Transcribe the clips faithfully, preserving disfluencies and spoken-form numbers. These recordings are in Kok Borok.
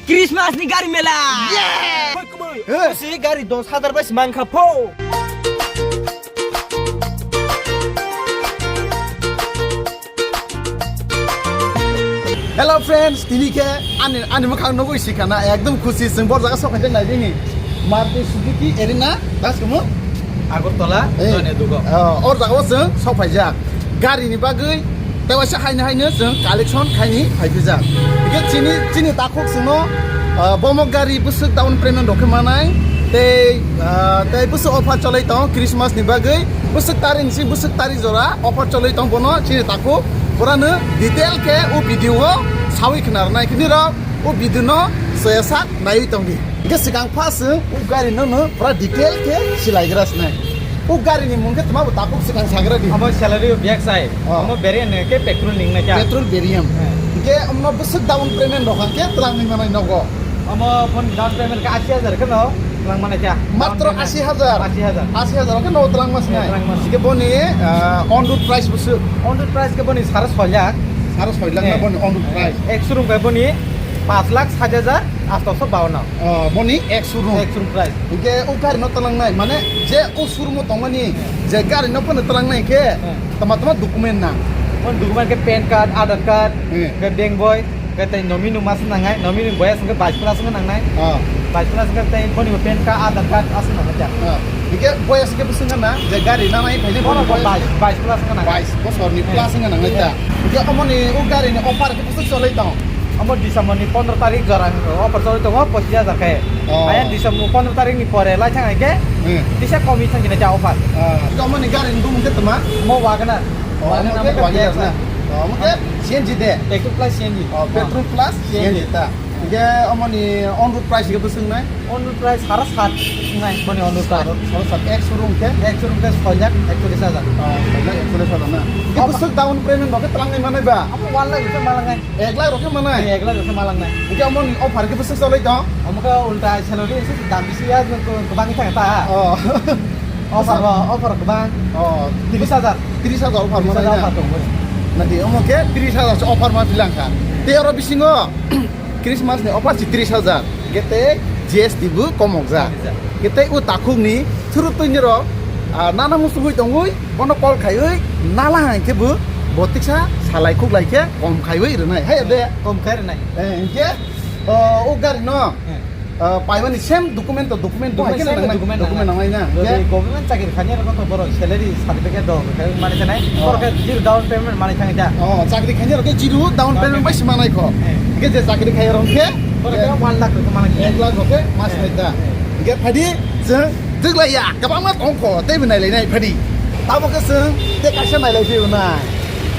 Christmas ni gari mela. Yeah! Koi kumui. Hey. Kusi gari dos hazar bai se mankha pho. Hello friends, tini khe ani, ani mwkhang nugwi sikha na, ekdom khusi, chwng bor jaga sok khaijak nai dini. Maruti Suzuki Erina, das kumu? Agartala, eh, Joynagardugo. Oh, or jaga o chwng sok phaijak. Gari ni bagwi, tei waisa haino haino chwng collection khaini phaipijak. Hingkhe chini, chini takhuk chwngno, ah, bomo gari bwswk down payment rok khe manai, tei, ah, tei bwswk offer cholai tong Christmas ni bagwi, bwswk tarik ni simi bwswk tarik jora offer cholai tong bono chini takhuk. Purano detail khe o video o sawi khna rwnai khini rok o video no soya sak naiwi tongdi. Hingke swkang first o gari no no pura detail khe silaigra sinai. O gari ni mung khe tma bo takhuk swkang sagra di. Amo salary o biak sai. Oh. Amo variant ke petrol ning na kya? Petrol variant. Eh. Hingke amno bwswk down payment rok hangke twlang ni manai nogo. Amo phone down payment ka ashi hajar khe no twlang manai kya? Matro down payment. Ashi hajar. Ashi hajar. Ashi hajar khe no twlang mas nai. Twlang mas. Hingke boni, ah, on road price bwswk? On road price khe boni sara soi lakh. Sara soi lakh na boni on road price. Ek showroom khe boni Paanch lakh sait hajar aatso bawanno. Oh, boni ek showroom. Ek showroom price. Hingke o gari no twlang nai, mane je o showroom o tongmani, je gari no phano twlang nai khe, hmm, tama tama document nang. Phone document khe pan card, Aadhaar card, hmm, khe bank boi, khe tei nominee masa nangnai, nominee boyas hingke bais plus hingke nangnai. Ah. Bais plus hingke tei boni pan card, Aadhaar card aswk nangnai kya. Ah. Hingke boyas hingke bwswk wngkha na, je gari nanai phaini bono boni boyas bais, bais plus hingke nangnai. Bais bosor ni plus hingke nangnai ta. Hingke omoni o gari ni offer Bwswk cholai tong? Omo December ni pondro tarik jora offer cholai tongo, pochis hajar khe. Oh. Ayang December pondro tarik ni pore lai thang hai khe, hmm, tisa komi thang khe offer. Ah, omo ni gari ni bumung khe tma? Omo Wagoner. Oh, Wagoner omo khe omo khe Wagoner na? Oh, omo khe C N G de? Petrol plus C N G. Oh, petrol plus C N G ta. Hingke omo ni on road price hingke bwswk nai? On road price sara sat nai, boni on road price. Sara sat, ek showroom khe? Ek showroom khe soi lakh ekchollis hajar. Oh, soi lakh ekchollis hajar na. Hingke bwswk down payment bo khe twlang nai manai ba? Amo one lakh rok khe malang nai. Ek lakh rok khe manai? Ek lakh rok khe malang nai. Hingke omo ni offer khe bwswk cholai tong? Omo khe ulta salary se dam bisi ya, kwbang thang ta. Oh. Offer bo, offer kwbang. Oh. Tris hajar. Tris hajar offer manai na? Tris hajar offer tong bo. Na di, omo khe tris hajar se offer ma bilang kha. Tei oro bisingo Christmas ni offer si tris hajar, hingke tei G S T bo komok jak. Komok jak. Hingke tei o takhuk ni thuru twi ni rok, ah, nana muchungwi tongwi bono call khaiwi nala hang khe bo, bo tiksa salai khuk lai khe kom khaiwi rwnai. Hai de. Kom khai rwnai. Eh, hingke, oh, o gari no, eh, ah, paimani same document to document bo hai khe same nangnai, document document nangnai. Nangnai na. Jodi government chakri khani rok to borok salary certificate do, khe mani sanai. Oh. Borok khe zero down payment mani thang ja. Oh, chakri khani rok khe zero down payment bai se manai kho. Eh. Hingke je chakri khai rok khe, borok khe one lakh rok manai. Ek lakh rok khe mas nai ta. Eh. Hingke phadi chwng twklai ya, kwbangma tong kho, tei bo nailai nai phadi. Tamo khe chwng tei kaisa nailai phio nai.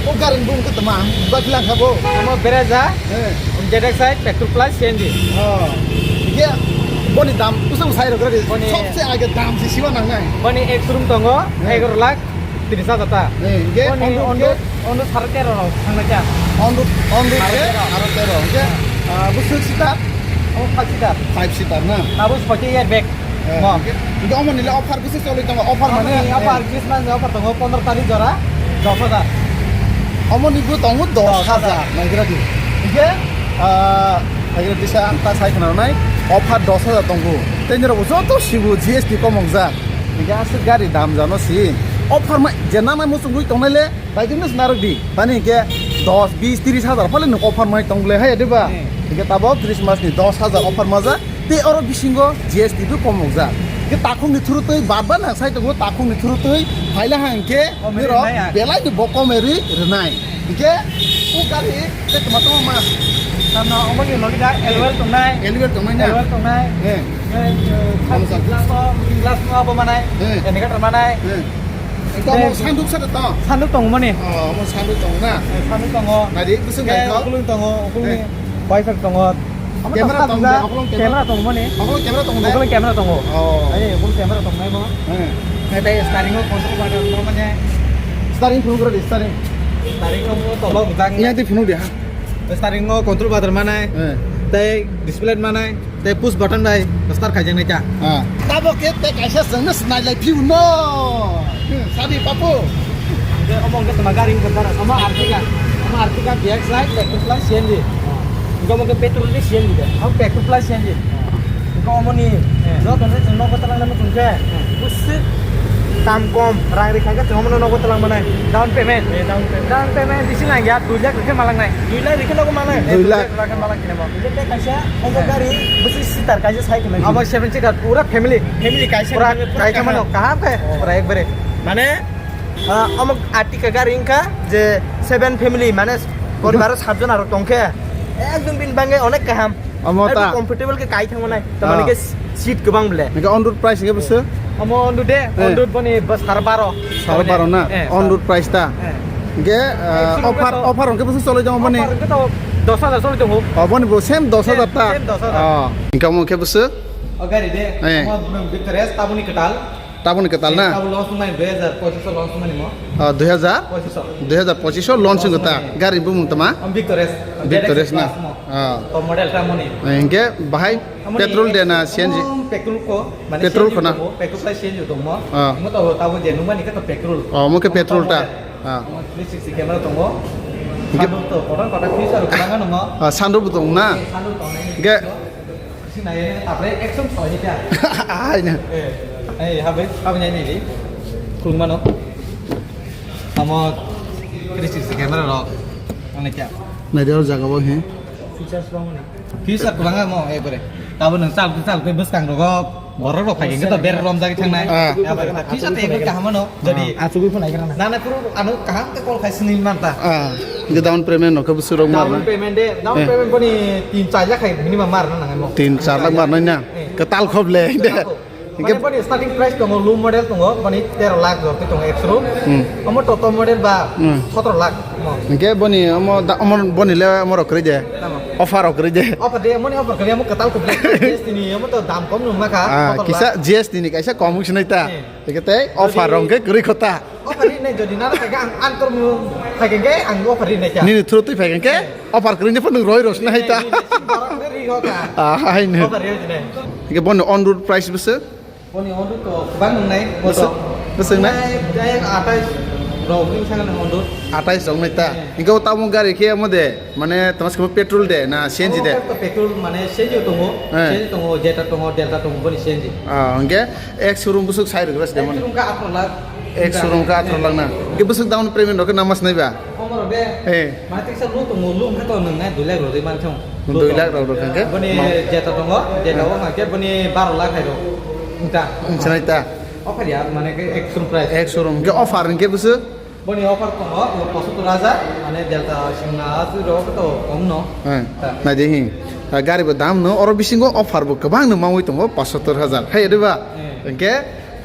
O gari ni bumung khe tma, ba bilang kha bo. Omo Brezza, eh, Z X I, petrol plus C N G. Oh. Hingke boni dam kusa kusa rok radi. Boni sobse age dam si siwa nang nai. Boni ek showroom tongo, eh, egaroh lakh tris hajar ta. Eh, hingke boni on road, on road, on road saro tero rok thang nai kya. On road, on road saro ke tero. Saro tero. Hingke, ah, bwswk seater? Omo five seater. Five seater na? Abo soite airbag. Eh, mo. Hingke, hingke omo nile offer bisi choloi tongo, offer mane? Omo ni offer, eh, Christmas ni offer tongo, pondro tarik jora, dos hajar. Omo ni bo tongo dos hajar. Dos hajar. Naigra di. Hingke, ah, naigra di sa ang ta sai khna nai, offer dos hajar tongo. Tei nirok bo joto sibo G S T komok jak. Hingke aswk gari dam jano si. Offer ma, je nana muchungwi tongnai le, Bai tini narwk di, tani hingke dos, bis, tris hajar phale nwng offer mai tong bole, hai, de ba? Hmm. Hingke tabok Christmas ni dos hajar offer majak, tei oro bisingo G S T bo komok jak. Hingke takhuk ni thuru twi bad ba nang sai tongo, takhuk ni thuru twi phaila hang hingke nirok belai ni bo kome ri rwnai. Hingke o gari tei tma tma ma. Samno omo ni logi da, alloy tongnai. Alloy tongnai na? Alloy tongnai. Eh. Eh, eh, glass o, glass o abo manai. Eh. Indicator manai. Eh. Ito mo sanduk sa to? Sanduk tongo mani. Oh, mo sanduk tongo na? Eh, sanduk tongo. Nadi, kusung. Khe naithok. Ukulung tongo, ukulung ni wiper tongo. Camera tongo, ukulung camera tongo mani. Ukulung camera tongo. Ukulung camera tongo. Oh. Ai, ukulung camera tongo nai mo. Eh. Khe tei steering o control button tongo mani. Steering phunuk rodi, steering. Steering o tolo bujak. Iya di phunuk di ha. Steering o control button manai. Eh. Tei display manai. Tei push button bai start khaijaknai ta. Ah. Tabo khe tei kaisa chwngno sinai lai phiu no. Hmm, sabi papu. Tei omo hwnkhe toma gari wngkha dara. Omo Ertiga. Omo Ertiga B X I, petrol plus C N G. Iko mo ke petrol ni C N G de. Ang petrol plus C N G. Iko mo ni. Eh. Joto ni chwng nogo talang nang chwng ke. Eh. Buswk tam kom rang ri kha ke chwng mo nogo talang manai. Down payment. Eh, down payment. Down payment bisi nang ya, dui lakh rikhe malang nai. Dui lakh rikhe nogo malang. Dui lakh. Dui lakh rikhe malang kine mo. Iko te kaisa, omo gari, buswk sitar kaisa sai kene. Abo seven seater, pura family. Family kaisa. Pura family, pura kaisa kaham. Mano, kaham khe. Oh. Pura ekbare. Mane, Ah, omo Ertiga gari wngkha je seven family, mane poribaro satjon aro tongkhe, ekdom bini bagwi onek kaham. Omo ta. Ekdom comfortable khe kai thangmanai. Tamani khe seat kwbang ble. Nokhe on road price hwnkhe bwswk? Omo on road de, on road boni bwswk sar baro. Sar baro na? Eh, on road price ta. Eh. Hwnkhe, ah, offer, offer hwnkhe bwswk cholai tongo boni? Offer hwnkhe to dos hajar cholai tongo. Oh, boni bo same dos hajar ta? Same dos hajar. Oh. Hwnkhe omo hwnkhe bwswk? O gari de, omo Victor S, taboni kwtal. Taboni kwtal na? Tabuk launch wngmani dui hajar pochisho launch wngmani mo. Ah, dui hajar? Pochisho. Dui hajar pochisho launch wngkha ta. Launch wngmani. Gari bumung tama? Am Victor S. Victor S na? Ah. To model ta moni. Hingke bahai petrol de na C N G? Petrol ko, mane petrol ko na? Petrol plus C N G dong mo. Ah. Mo to tabuk je nungmani khe to petrol. Oh, mo khe petrol ta. Ah. Mo three sixty camera tongo. Hingke sunroof to kotor kotor feature ko nang mo. Ah, sunroof bo tong na? Sunroof tong nai. Hingke Sini aja, tapre action soalnya dia. Ai na. Eh, eh, habe, habe nyai ni. Kulung mano. Amo three sixty camera rok. Ane kya? Nai dia jaga bo he. Features bang ni. Feature ko bang mo, eh, bore. Tabo nang sal, sal, ke bus kang rok. Borok rok phai khe to ber rom jagwi thangnai. Ah. Ya bai, kisa te ber kaham no, jodi achugwi phunai kana. Nana kuru ano kaham te call khai sini manta. Ah, ge down payment no khe bwswk rok mar na. Down payment de, down payment boni tin char lakh khai minimum mar na nangai mo. Tin char lakh mar na na. Eh. Kwtal khob le de. Kwtal khob. Mane boni starting price tongo, low model tongo, boni tero lakh jor te tongo X showroom. Hmm. Omo to top model ba sotro lakh mo. Hingke boni omo da, omo boni le omo rok kwrwi de. Tamo. Offer rok kwrwi de. Offer de, moni offer kwrwi, omo kwtal kwtal. G S T ni, omo to dam kom nung maka. Ah, sotro kisa lakh. G S T ni kaisa kom wng sinai ta. Eh. Hingke tei offer rok hingke kwrwi kho ta. Offer ri nai jodi nana khaga ang antor mu khaga hingke ang offer ri nai kha. Nini through twi phai hingke offer kwrwi ni phano roi rosna hai ta. Eh, nini through borok ni ri ho kha. Ah, hai no. Offer ri nai. Hingke boni on road price bwswk? Boni on road to kwbang wngnai, bwswk, bwswk na? Nai, nai, atais rok wng sakha nang on road. Atais rok nai ta? Eh. Hingke o tamo gari khe omo de, mane tamo se petrol de na C N G de? Omo khe petrol mane C N G tongo, eh. C N G tongo, Jetta tongo, Delta tongo, boni C N G. Ah, hingke ek showroom bwswk sai rwgra se de mane? Ek showroom khe atharoh lakh. Ek showroom khe atharoh lakh na? Eh. Hingke bwswk down payment rok khe nama se nai ba? Omo rok de. Eh. Mane teksa low tongo, low wngkha to nwng nai dui lakh rok rwi man thung. Dui lakh rok rok hingke? Boni Jetta tongo, Jetta o hingke boni baro lakh hai rok. Wngta. Wngsinai ta? Offer ya, mane ke ek showroom price. Ek showroom. Hingke offer hingke bwswk? Boni offer tongo, pochattor hajar, mane Delta singna aswk rok to kom no. Eh, ta. Nai di hin. Ah, gari bo dam no, oro bisingo offer bo kwbang no mawi tongo, pochattor hajar. Hai, de ba? Eh. Hingke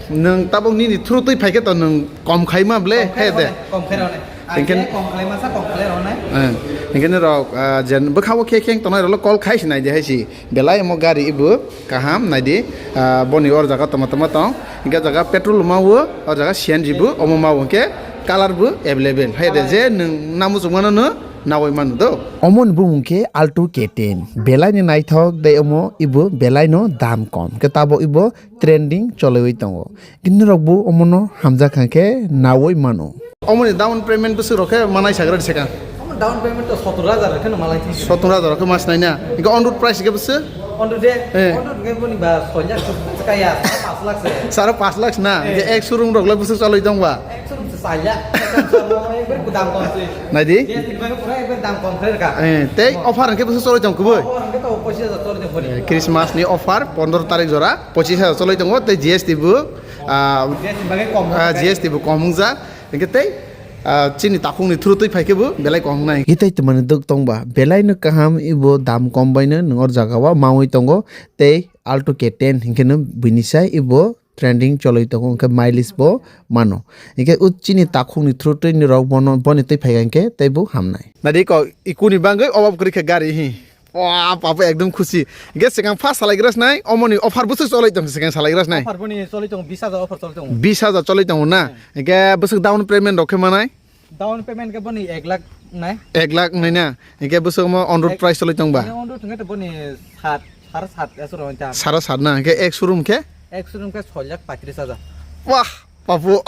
nwng tabok nini through twi phai khe to nwng kom khai ma ble, hai de? Kom khai rone. Hingke kom khai masa kom khai rone. Eh, hingke ni rok, ah, jen bwkha o khe kheng tongnai rok call khai sinai di hai si. Belai omo gari ibu kaham naidi, ah, boni or jaga toma toma tong, hingke jaga petrol ma o, or jaga C N G bo omo ma o, hingke colour bo available. Hai de je nwng namo chukmano no nawi mano do. Omo ni bumung khe Alto K ten. Belai ni naithok tei omo ibo belai no dam kom. Hingke tabok ibo trending choliwi tongo. Kinirok bo omono hamjak kha khe nawi mano. Omoni down payment bwswk rok khe manai sagra di sekang? Omo down payment to sottor hajar khe no malai thik. Sottor hajar khe mas nai na. Hingke on road price khe bwswk? On road de, eh, on road khe boni ba soi lakh kaya, sara pash lakh se. Sara pash lakh na. Eh. Hingke ek showroom rok le bwswk chalai tong ba? Ek showroom se chaya. Ekbar dam kom se. Nai di? Yes, ekbar pura ekbar dam kom khe ka. Eh, tei offer hingke bwswk chalai tong kubui? Offer hingke to pochis hajar chalai tong boni. Eh, Christmas ni offer pondro tarik jora pochis hajar chalai tongo tei G S T bo Ah, G S T bagwi kom ah, wngkha. G S T bo kom wngjak. Hingke tei, ah, chini takhukni through twi phai khe bo belai kom wngnai. Itai twmani dwk tong ba, belai no kaham, ibo dam kom bai no nwng or jaga o mawi tongo, tei Alto K ten hingke no buini sai ibo trending choloi tongo, hingke mileage bo mano. Hingke o chini takhukni through twi ni rok bono, boni twi phai kha hingke tei bo hamnai. Nadi ko ikuni bangwi obab kwrwi kha gari hi. Wah, papa ekdom khusi. Hingke swkang first salai gra sinai, omoni offer bwswk cholai tong swkang salai gra sinai. Offer boni cholai tong, bis hajar offer cholai tong. Bis hajar cholai tong na. Hmm. Hingke bwswk down payment rok khe manai? Down payment khe boni ek lakh nai. Ek lakh nai na. Hingke bwswk mo on road ek price cholai tong ba? Boni on road hingke to boni sat, sara sat, eso rok ta. Sara sat na. Hingke ek showroom khe? Ek showroom khe soi lakh paitris hajar. Wah. Papu.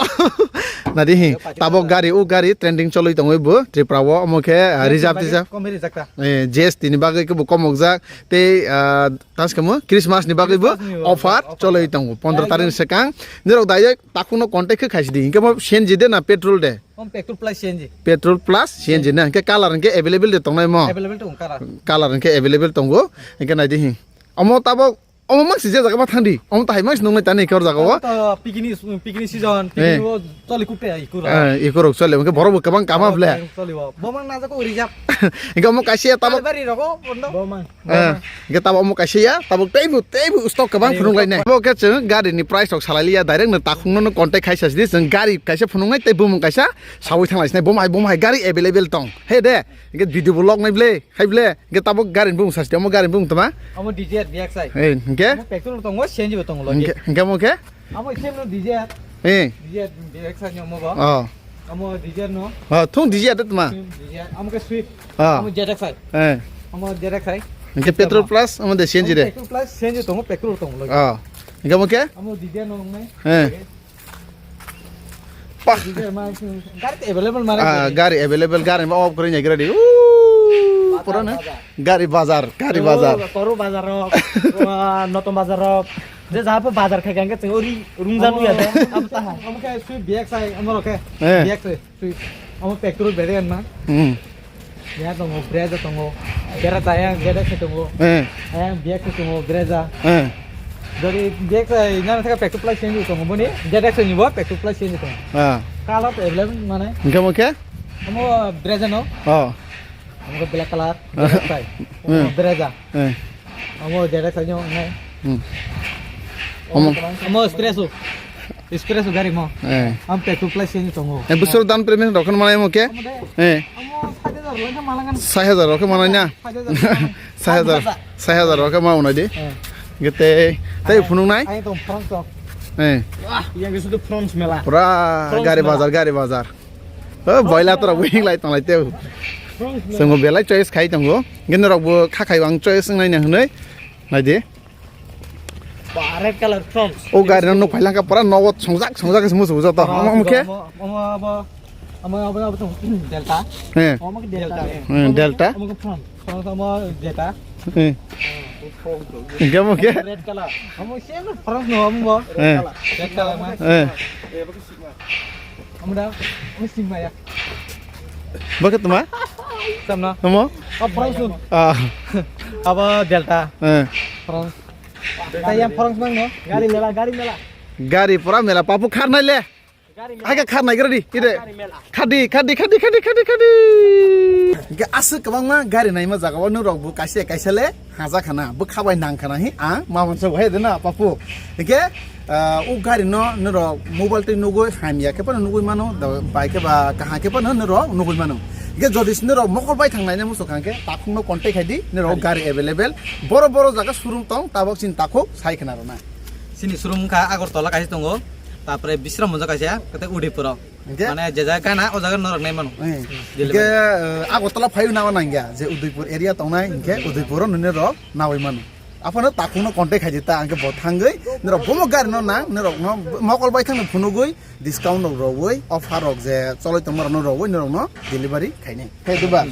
Nadi hi, tabok gari, o gari trending choloi tongwi bo Tripura o, omo khe, ah, reserve tisa. Kom reserve ta. Eh, G S T ni bagwi khe bo komokjak. Tei, ah, tas kamo Christmas ni bagwi bo offer choloi tongo. Pondro tarik ni swkang. Nirok dai takhuk no contact khe khaisi di. Hinkhe mo C N G de na petrol de? Om petrol plus C N G. Petrol plus C N G na. Hinkhe color hinkhe available de tongnai mo? Available tong color. Color hinkhe available tongo. Hinkhe nai di hi. Omo tabok Omo mangsi je jaga ma thangdi. Omo tahai mangsi nungnai tani kor jaga o. To picnic, picnic season, eh, picnic o choli kukte ai kura. Eh, ikurok chole. Oke borok bo kabang kama ble. Choli bo. Bo mang na jaga uri jap. Enke omo kaisa ya tabok. Bari rogo bondo. Bo mang. Eh, enke tabok omo kaisa ya, tabok teibu, teibu stock kabang phunung lai nai. Bo ke chwng gari ni price rok salai liya, direct no takhung no contact khai sa sidi, chwng gari kaisa phunung nai tei bumung kaisa sawi thang lai sinai. Bo mai, bo mai gari available tong. He de. Enke video vlog nai ble, hai ble. Hinkhe tabok gari ni bumung sasti, omo gari ni bumung tama? Omo Dzire V X I. Eh, hinkhe? Omo petrol tongo, C N G bo tongo logi. Hinkhe, hinkhe omo khe? Omo same no Dzire. Eh. Dzire V X I ni omo bo. Oh. Omo Dzire no. Oh, thung Dzire de tama? Dzire. Omo khe Swift. Oh. Omo Z X I. Eh. Omo Z X I. Hinkhe petrol plus, omo de C N G de? Omo petrol plus, C N G tongo, petrol tongo logi. Oh. Hinkhe omo khe? Omo Dzire no nongnai. Eh. Pah. Gari available mare. Ah, gari available, gari ma off kore nyai gari. Ooh, pura na. Gari bazar, gari bazar. Toru bazar rok, ah, Noton bazar rok. Je jaha pho bazar khai kang cheng ori rung janu ya de. Abo ta hai. Omo khe Swift V X I, omo rok khe. Eh. V X I, Swift. Omo petrol variant ma. Hmm. Ya tongo, Brezza tongo. Brezza yang Z X tongo. Eh. Yang V X tongo, Brezza. Eh. Dari V X yang nang thaka petrol plus change tongo boni. Z X ni bo petrol plus change tongo. Ah. Color to available mane. Hinkhe mo khe? Omo Brezza no. Oh. Omo black color. Z X. Hmm. Omo Brezza. Eh. Omo Z X nyo ngai. Hmm. Omo. Omo espresso. Espresso gari mo. Eh. Am petrol plus change tongo. Eh, busur down payment rokhan manai mo khe? Omo de. Eh. Omo sat hajar rokhe malangan. Sat hajar rokhe manai na? Sat hajar. Sat hajar. Sat hajar rokhe ma unai di. Eh. Gete, tei phunung nai? Ai tong France to. Eh. Wah, yang sudah France mela. Pura France gari mela. Bazar, gari bazar. Oh, boila tora wing lai tong lai teu. France mela. Songo belai choice khai tongo. Gene rok bo kha khai wang choice ngai na hwnoi. Nai di. Ba, red color France. O gari no nuk phailangka pura nogo songjak, songjak se musu joto. Omo, omo khe? Omo, omo, abo, omo, omo, omo, Delta. Eh. Omo khe Delta. Eh, Delta. Omo khe France. France omo Delta. Eh. Hinkhe omo khe? Red color. Omo same France no omo bo. Eh. Red color ma. Eh. Omo da, omo Sigma ya. Bo khe tma? Samna. Omo? O France no. Ah. Abo Delta. Eh. France. Tayang France mang no? Gari mela, gari mela. Gari pura mela, papu kharnai le. Gari mela. Aga kharnai gradi, ide. Gari mela. Khadi, khadi, khadi, khadi, khadi, khadi. Ge aswk kwbangma gari naima jaga o nurok bo kaisa kaisa le haja khana, bo khabai nang khana hi ang ma mansa bo hai de na papu. Ge, ah, o gari no nurok mobile tei nugui hamya khe phano nugui mano, da bai khe ba kaham khe phano nurok nugui mano. Ge jodi se nurok mokol bai thang nai musu khang khe takhuk no contact khai di, nurok gari available. Boro boro jaga showroom tong, tabok chini takhuk sai khna rw na. Chini showroom wngkha Agartala kaisa tongo, tapore Bisramganj kaisa, tei Udaipur o. Hingke? Mane je jaga gana, o jaga norok nai mano. Eh. Delivery. Hingke, eh, Agartala phaio nangma nangya, je Udaipur area tongnai, hingke Udaipur o nini rok nawi mano. Aphano takhuk no contact khai di ta, hingke bo thangwi, norok bomo gari no nang, norok no mokol bai thang no phunugwi, discount rok rogwi, offer rok je choloi tongma rok no rogwi, norok no delivery khainai. Khe duba?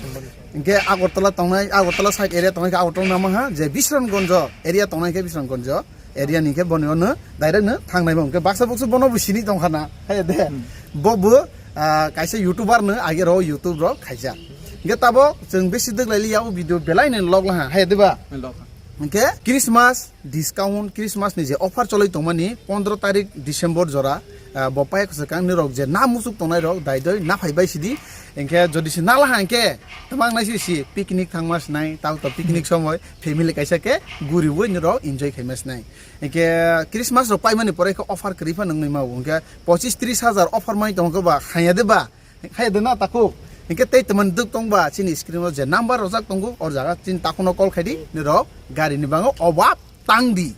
Hingke Agartala tongnai, Agartala side area tongnai khe Agartala nangma ha, je Bisramganj area tongnai khe Bisramganj. Area ni khe boni ono direct no thangnai bo, hwnkhe baksa buksa bono bo sini tongkha na, hai de. Hmm. Bo bo, ah, kaisa YouTuber no age ro YouTube ro khaijak. Hwnkhe tabo chwng besi dwk lai liya o video belai no log laha, hai de ba? Log. Hwnkhe Christmas discount, Christmas ni je offer choloi tongmani pondro tarik December jora, ah, bo paya kwchwkang nirok je na muchuk tongnai rok dai doi na phai bai sidi. Hwnkhe jodi se na laha hwnkhe twmang nai si si picnic thangma sinai, tao to picnic somoi family kaisa khe guriwi nirok enjoy khaima sinai. Hingke Christmas rok paimani pore khe offer kwrwi phano wngwi mao. Hingke pochis tris hajar offer mai tongo ba, haya de ba? Haya de na takhuk? Hingke tei twmani duk tong ba, chini screen o je number rojak tongo, o jaga chini takhuk no call khai di, nirok gari ni bango obab tang di.